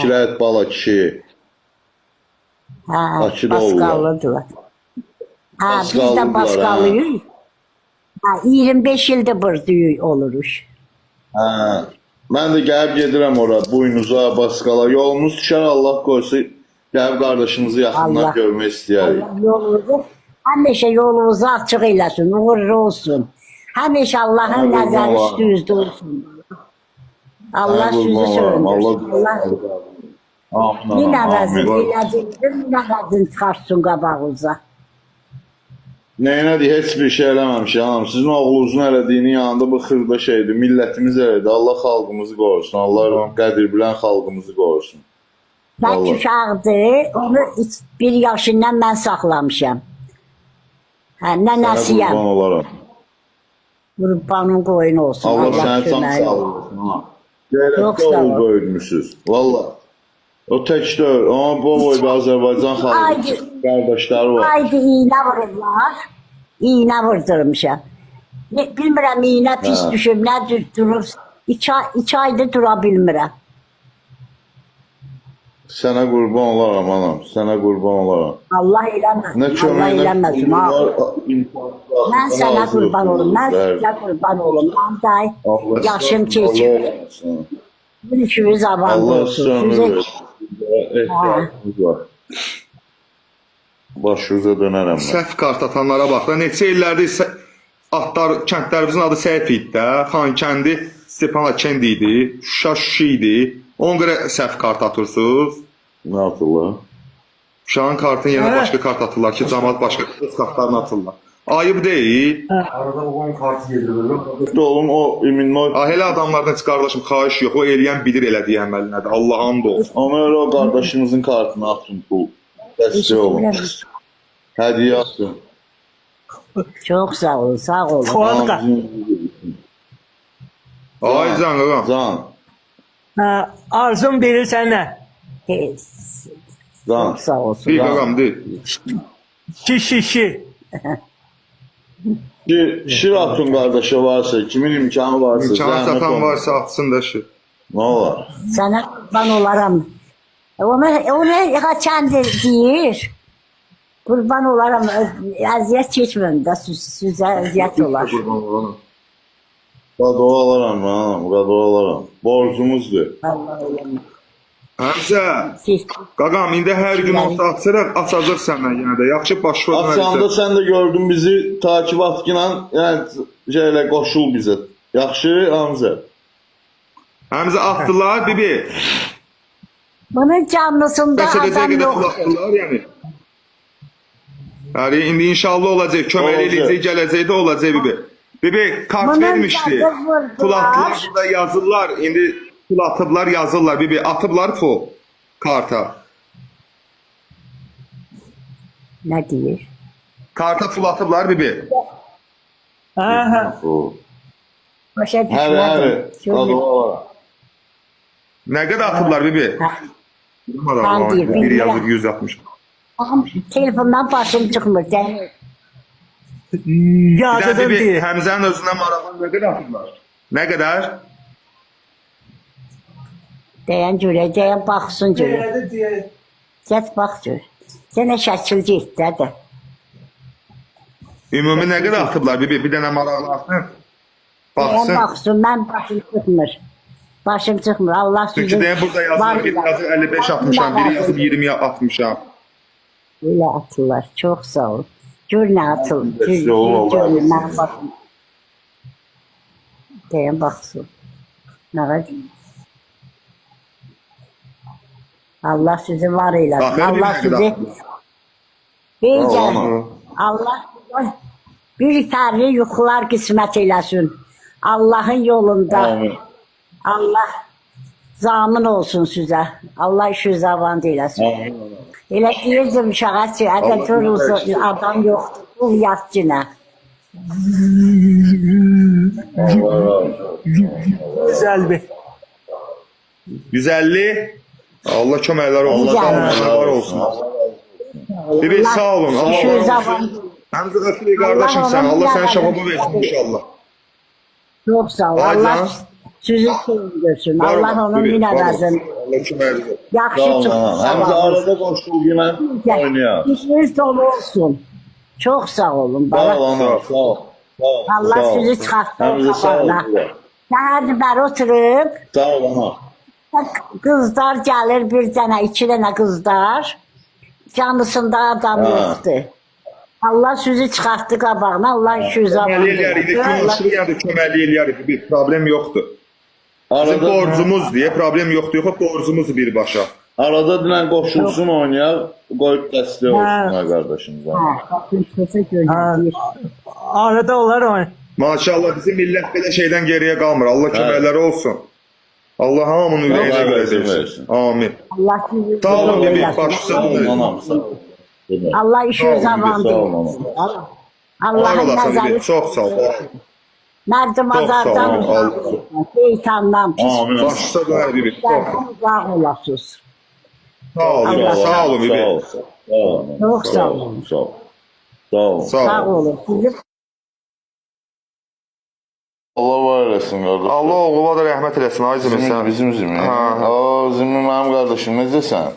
Fikrət, bala kişi. Hə, Bakıda olurlar. Basqallıdırlar. Hə, biz də Basqallıdırlar, hə. Basqallıyıq. Hə, 25 ildir burada oluruq. Hə. Mən də gəlib gedirəm ora, Buynuza, Basqala. Yolumuz düşər, Allah qoysa, gəlib qardaşımızı yaxından Allah. görmək istəyərik. Allah yolunuzu həmişə yolunuzu açıq eləsin, uğurlu olsun. Həmişə Allahın Sənə qurban nəzəri olaram. üstünüzdə olsun. Allah Sənə qurban sizi olaram. Allah söndürsün. Allah Amin, min anam, əvəzin amin. elədiyinizin min əvəzin çıxartsın qabağınıza. Neyinədir, heç bir şey eləməmişik anam. Sizin oğlunuzun elədiyinin yanında bu xırda şeydir. Millətimiz elədi. Allah xalqımızı qorusun. Allah qədir bilən xalqımızı qorusun. Bək Vallahi. uşaqdır, onu bir yaşından mən saxlamışam. Hə, Sənə nənəsiyəm. qurban olaram. Qurbanın qoyun olsun. Allah Allah səni tam köməyin sağ olsun. olsun. Ha. Qeyrətli Çox sağ oğul ol. böyütmüsünüz. Valla. O tək deyil. Amma bu boyda Azərbaycan xalqı Haydi. qardaşları var. Haydi iğnə vururlar. İğnə vurdurmuşam. Bilmirəm iğnə pis Hə. düşüb, nə durub. 2 aydır dura bilmirəm. Sənə qurban olaram anam. Sənə qurban olaram. Allah eləməsin. Nə Allah köməyinə eləməsin. Ha. var, imkanı Mən sənə qurban olum. Mən sizə qurban olum. Mən day Allah yaşım Allah keçib. eləməsin. Bir işimiz avan Allah olsun. sizə ömür Sizə versin. Ehtiyacımız var. Başınıza dönərəm mən. Səhv kart atanlara bax da. Neçə illərdir atlar, kəndlərimizin adı səhv idi də. Xankəndi Stepanakənd idi, Şuşa Şuşi idi. Ona görə səhv kart atırsınız. Nə atırlar? Şuşanın kartının yerinə Hə. başqa kart atırlar ki, camaat başqa öz kartlarını atırlar. Ayıb deyil. Arada o kartı yedirir. Olun o iminnoy. Ah, elə adamlardan heç qardaşım xahiş yox. O eləyən bilir elədiyi əməli nədir. Allah and olsun. Ona görə o qardaşımızın kartını atın pul. Dəstək olun. Hədiyyə atın. Çox sağ olun, sağ olun. Fuat qa- Ay can qaqam. Can, Hə, arzum bilirsən nə? can. Çox sağ olsun. Bir qaqam deyil. Şi şi şi. Şir atın qardaşa varsa, kimin imkanı varsa, İmkanı zəhmət çatan olmasa. varsa atsın da şi. Nə olar? Sənə qurban olaram. Onu haçan deyir. Qurban olaram, əziyyət çəkmirəm də, sizə əziyyət olar. Qurban olanam. Qado alaram mən, anam, qado alaram. Borcumuzdur. Allah eləmə. Həmzə, qaqam indi hər gün orta açaraq açacaq sənə yenə də. Yaxşı başvur Açanda sən də gördün bizi takip atqıyla, yəni şeylə qoşul bizə. Yaxşı, Hamza. Həmzə atdılar bibi. Bunun canlısında Bəs edəcək adam qədər pul yoxdur. atdılar yəni. Yəni indi inşallah olacaq, kömək Olacaq. eləyəcək, gələcək də olacaq bibi. Bibi kart Bunun vermişdi. canı vurdular. Pul atdılar, burada yazırlar. İndi pul atıblar, yazırlar bibi. Atıblar pul karta. Nə deyir? Karta pul atıblar bibi. Hə, hə. Başa Həri, həri, düşmədim. qado alaram. Nə qədər atıblar bibi? Hə. Bilmirəm, Tam deyir, biri bilmirəm. yazır 160. Telefondan başım çıxmır. Dəqiq. Bir də Yazıdım bibi deyir. Həmzənin özündən maraqlı nə qədər atıblar? Nə qədər? Deyən görək, deyən baxsın görək. Deyir, deyir. Get bax gör. Sənə şəkil getdi də. Ümumi nə qədər atıblar bibi? Bir dənə maraqlı atsın. Deyən Baxsın. baxsın, mən başım çıxmır. Başım çıxmır. Allah Çünki sizi deyən burada yazılır, biri yazır 55 atmışam, biri yazıb 20 atmışam. Elə atırlar. Çox sağ ol. Gör nə atıl. Gör, Sağ ol, gör, Allah. gör, mən baxım. Deyən baxsın. Nə var? Allah sizi var eləsin. Bax, hər Allah bir sizi Beycə, Allah. Allah sizə bir fərli yuxular qismət eləsin. Allahın yolunda. Amin. Allah zamin olsun sizə. Allah işinizi avant eləsin. Amin. Elə deyirdim uşağa ki, əgər Allah durursa kömək adam yoxdur, bul yat yenə. Allah razı olsun. 150. 150. Allah köməklər olsun. Allah Allah var olsun. Bibi sağ olun. Allah İşinizi var olsun. avant. Həmzə Qafili qardaşım sən. Allah sənə şəfabı versin inşallah. Çox sağ ol. Ay Allah can. Sizi sevindirsin. Var Allah olun, onun bibi, min var olun. əvəzini. Allah köməyiniz olsun. Yaxşı Sağ olun çıxsın anam. Həmzə sabahınız. arada qoşul yenə oynayaq. İşiniz dolu olsun. Çox sağ olun. Sağ Bala. ol anam, sağ ol. Sağ ol. Allah sağ ol. sizi çıxartdı Həmzə sağ ol. qabağına. Səhər bəri oturub Sağ ol anam. qızlar gəlir bir dənə, iki dənə qızlar. Canlısında adam Ha. yoxdur. Allah sizi çıxartdı qabağına. Allah işinizi aman Köməklik eləyərik, versin. gün Allah işığı yəni köməklik eləyərik, bir problem yoxdur. Bizim Arada, borcumuz deyə problem yoxdur, yox borcumuz birbaşa. arada dinən qoşulsun oynayaq, qoyub dəstək olsun ha qardaşımıza. Ha, çıxsa gözləyir. Arada olar o. Maşallah bizim millət belə şeydən geriyə qalmır. Allah köməkləri olsun. Allah hamının ürəyinə Allah görə versin, versin. versin. Amin. Allah sizi Sağ olun dolu bibi, eləsin. baş üstə Sağ olun dönün. anam, sağ ol. Allah işinizi Sağ olun, aman Sağ olun versin. anam. Var Allah'ın olasın bibi, nəzəri çox sağ ol. mərdim Çox sağ azardan olun, uzaq Allah. olsun. Şeytandan, pis Amin. Baş üstə dönər bibi. Çox pislərdən uzaq olasınız. sağ ol bibi, sağ olun Sağ bibi. ol. Sağ olun. Çox sağ olun. Sağ ol. Sağ olun. Sağ Sağ ol. olun. Sizi Allah var eləsin qardaş. Allah oğula da rəhmət eləsin ay Zimi Bizim, sən. bizim Zimi. Ha. Aa, Zimi mənim qardaşım, necəsən?